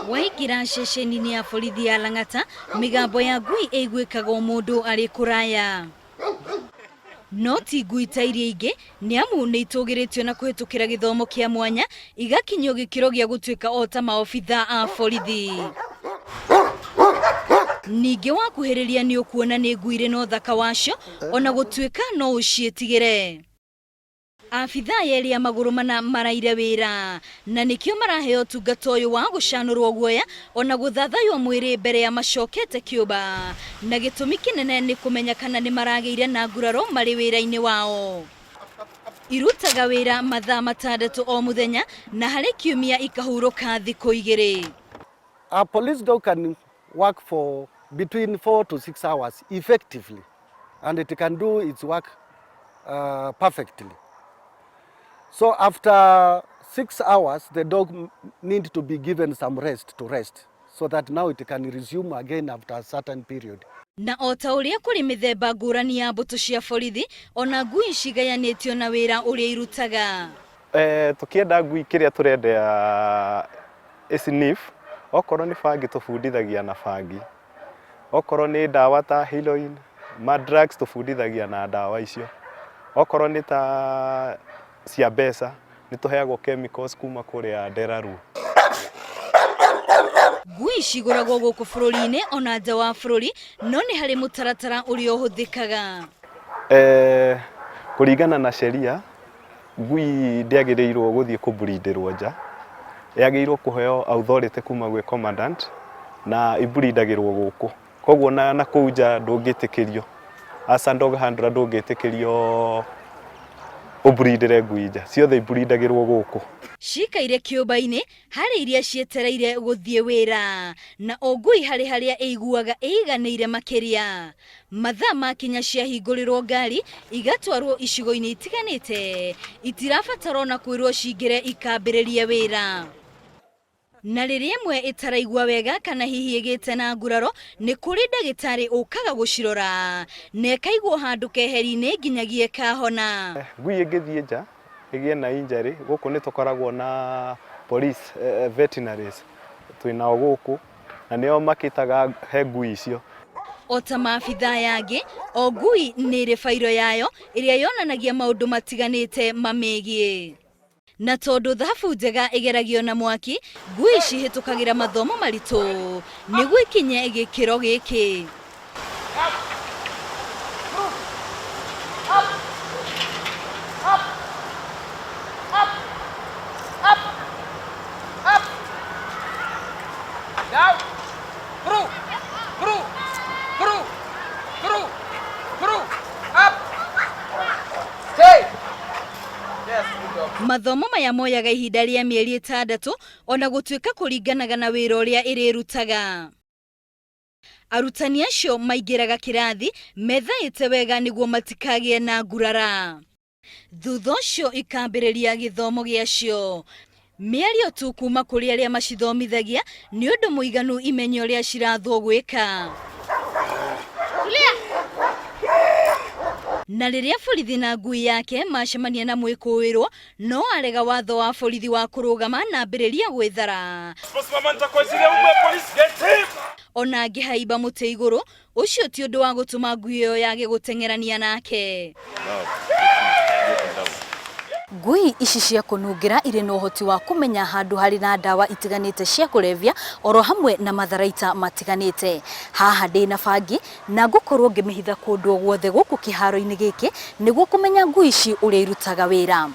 Waingĩra ceceni-inĩ ya borithi ya Lang'ata, mĩgambo ya ngui ĩiguĩkaga o mũndũ arĩ kũraya. No ti ngui ta iria ingĩ nĩ amu nĩ itũgĩrĩtio na kũhĩtũkĩra gĩthomo kĩa mwanya igakinyio gĩkĩro gĩa gũtuĩka o ta maobitha a borithi. Ningĩ wakuhĩrĩria nĩ ũkuona nĩ ngui irĩ na ũthaka wacio ona gũtuĩka no ũciĩtigĩre. Abithaa erĩ a magũrũ mana maraire wĩra na nĩkĩo maraheo ũtungata ũyũ wa gũcanũrwo guoya ona gũthathaywo mwĩrĩ mbere ya macokete kĩũmba na gĩtũmi kĩnene nĩ kũmenya kana nĩ maragĩire na nguraro marĩ wĩra-inĩ wao. Irutaga wĩra mathaa matandatũ o mũthenya na harĩ kiumia ikahurũka thikũ igĩrĩ. A police dog can work for between 4 to 6 hours effectively and it can do its work perfectly. So after 6 hours, the dog need to be given some rest to rest so that now it can resume again after a certain period. Na o ta ũrĩa kũrĩ mĩthemba ngũrani ya mbũtũ cia borithi, ona ngui cigayanĩtio na wĩra ũrĩa irutaga. Tũkĩenda ngui kĩrĩa tũrendea ĩ sniff, okorwo nĩ bangi tũbundithagia na bangi, okorwo nĩ ndawa ta heroin, ma drugs tũbundithagia na ndawa icio, okorwo nĩ ta cia mbeca nĩ tũheagwo chemicals kuma kũrĩa Nderaru. Ngui cigũragwo gũkũ bũrũri-inĩ ona nja wa bũrũri, no nĩ harĩ mũtaratara ũrĩa ũhũthĩkaga. Kũringana na sheria ngui ndĩagĩrĩirwo gũthiĩ kũburindĩrwo nja, yagĩrĩirwo kũheo authority kuma gwĩ commandant na iburindagĩrwo gũkũ, koguo na kũu nja ndũngĩtĩkĩrio as a dog handler ndũngĩtĩkĩrio ũburindĩre ngui nja, ciothe iburindagĩrwo gũkũ. Cikaire kĩũmba-inĩ harĩ iria cietereire gũthiĩ wĩra, na o ngui harĩ harĩa ĩiguaga ĩiganĩire makĩria. Mathaa makinya ciahingũrĩrwo ngari igatwarwo icigo-inĩ itiganĩte, itirabatara ona kwĩrwo cingĩre ikambĩrĩrie wĩra. Na rĩrĩa ĩmwe ĩtaraigua wega kana hihi ĩgĩte na nguraro, nĩ kũrĩ ndagĩtarĩ ũkaga gũcirora na ĩkaigwo handũ keheri-inĩ nginyagia ĩkahona. Ngui ĩngĩthiĩ nja ĩgĩe na injury, gũkũ nĩ tũkoragwo na police veterinaries twĩnao gũkũ na nĩo makĩtaga he ngui icio. O ta maabitha aya angĩ, o ngui nĩ ĩrĩ bairo yayo ĩrĩa yonanagia maũndũ matiganĩte mamĩgiĩ. Na tondũ thahabu njega ĩgeragio na mwaki, ngui cihĩtũkagĩra mathomo maritũ nĩguo ikinye gĩkĩro gĩkĩ. Mathomo maya moyaga ihinda rĩa mĩeri ĩtandatũ ona gũtuĩka kũringanaga na wĩra ũrĩa ĩrĩrutaga. Arutani acio maingĩraga kĩrathi methaĩte wega nĩguo matikagĩe na ngurara. Thutha ũcio ikambĩrĩria gĩthomo gĩacio. Mĩario tu kuma kũrĩ arĩa macithomithagia nĩ ũndũ mũiganu imenye ũrĩa cirathwo gwĩka. Na rĩrĩa borithi na ngui yake macemania na mwĩkũĩrwo, no arega watho wa borithi wa kũrũgama na ambĩrĩria gwĩthara. Ona angĩhaimba mũtĩ igũrũ, ũcio ti ũndũ wa gũtũma ngui ĩyo yage gũteng'erania nake. Ngui ici cia kũnungĩra irĩ na ũhoti wa kũmenya handũ harĩ na ndawa itiganĩte cia kũrebia oro hamwe na matharaita matiganĩte. Haha ndĩ na bangi na ngũkorwo ngĩmĩhitha kũndũ o guothe gũkũ kĩharo-inĩ gĩkĩ nĩguo kũmenya ngui ici ũrĩa irutaga wĩra.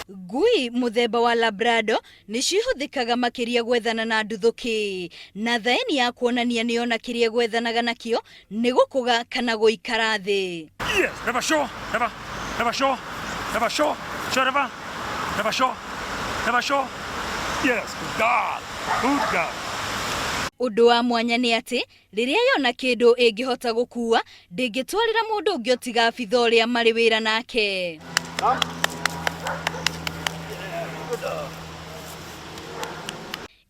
Ngui mũthemba wa Labrador nĩ cihũthĩkaga makĩria gwethana na nduthũki, na thaĩni ya kuonania nĩyona kĩrĩa ĩgwethanaga nakĩo nĩ gũkũga kana gũikara thĩ. Yes, never sure, never, never sure, never sure, sure never, never sure, never sure. Yes, good girl, good girl. Ũndũ wa mwanya nĩ atĩ rĩrĩa yona kĩndũ ĩngĩhota gũkua ndĩngĩtwarĩra mũndũ ũngĩ o tiga abitha ũrĩa marĩ wĩra nake. Good dog.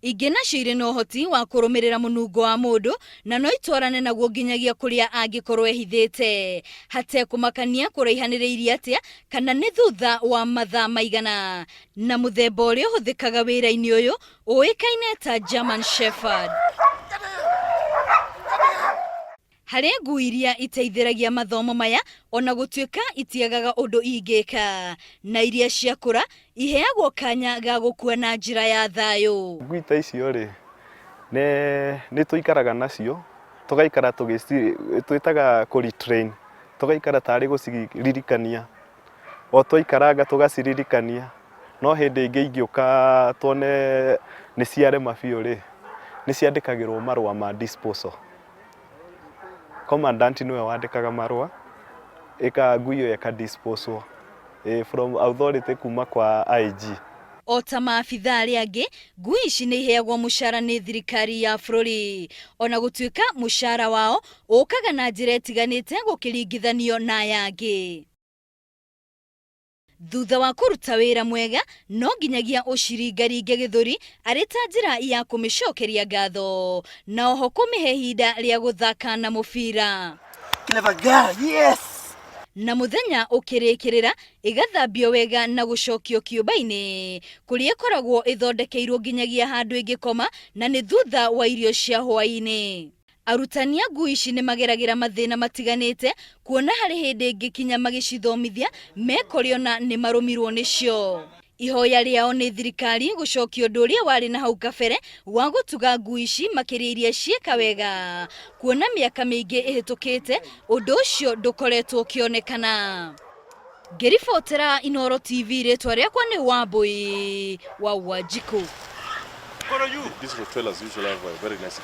Ingĩ nacio irĩ na ũhoti wa kũrũmĩrĩra mũnungo wa mũndũ na no itwarane naguo nginyagia kũrĩa angĩkorwo ehithĩte hatekũmakania kũraihanĩrĩirie atĩa kana nĩ thutha wa mathaa maigana. Na mũthemba ũrĩa ũhũthĩkaga wĩra-inĩ ũyũ ũĩkaine ta German Shepherd. Harĩ ngui iria iteithĩragia mathomo maya ona gũtuĩka itiagaga ũndũ ingĩka, na iria ciakũra iheagwo kanya ga gũkua na njĩra ya thayũ. Ngui ta icio rĩ, nĩ tũikaraga nacio, tũgaikara twĩtaga kũ retrain, tũgaikara tarĩ gũciririkania, o twaikaranga tũgaciririkania, no hĩndĩ ĩngĩ ingĩũka tuone nĩ ciarema biũ rĩ, nĩ ciandĩkagĩrwo marũa ma disposal. Commandant nĩwe wandĩkaga marũa, ĩka ngui ĩyo ĩka disposal from authority kuma kwa IG. O ta maabithaa arĩa angĩ, ngui ici nĩ iheagwo mũcara nĩ thirikari ya bũrũri, ona gũtuĩka mũcara wao ũkaga na njĩra ĩtiganĩte gũkĩringithanio na aya angĩ. Thutha wa kũruta wĩra mwega, no nginyagia ũciringaringe gĩthũri arĩ ta njĩra ya kũmĩcokeria ngatho, na oho kũmĩhe ihinda rĩa gũthaka na mũbira. Clever girl, yes! Na mũthenya ũkĩrĩkĩrĩra ĩgathambio wega na gũcokio kĩũmba-inĩ kũrĩa ĩkoragwo ĩthondekeirwo nginyagia handũ ĩngĩkoma na nĩ thutha wa irio cia hwaĩ-inĩ. Arutani a ngui ici nĩ mageragĩra mathĩna matiganĩte kuona harĩ hĩndĩ ĩngĩkinya magĩcithomithia mekore ona nĩ marũmirwo nĩcio. Ihoya rĩao nĩ thirikari gũcokia ũndũ ũrĩa warĩ na hau kabere wa gũtuga ngui ici makĩria iria ciĩka wega, kuona mĩaka mĩingĩ ĩhĩtũkĩte ũndũ ũcio ndũkoretwo ũkĩonekana. Ngĩribotera Inooro TV, rĩtwa rĩakwa nĩ Wambui wa Wanjikũ. These Rottweilers usually have a very nice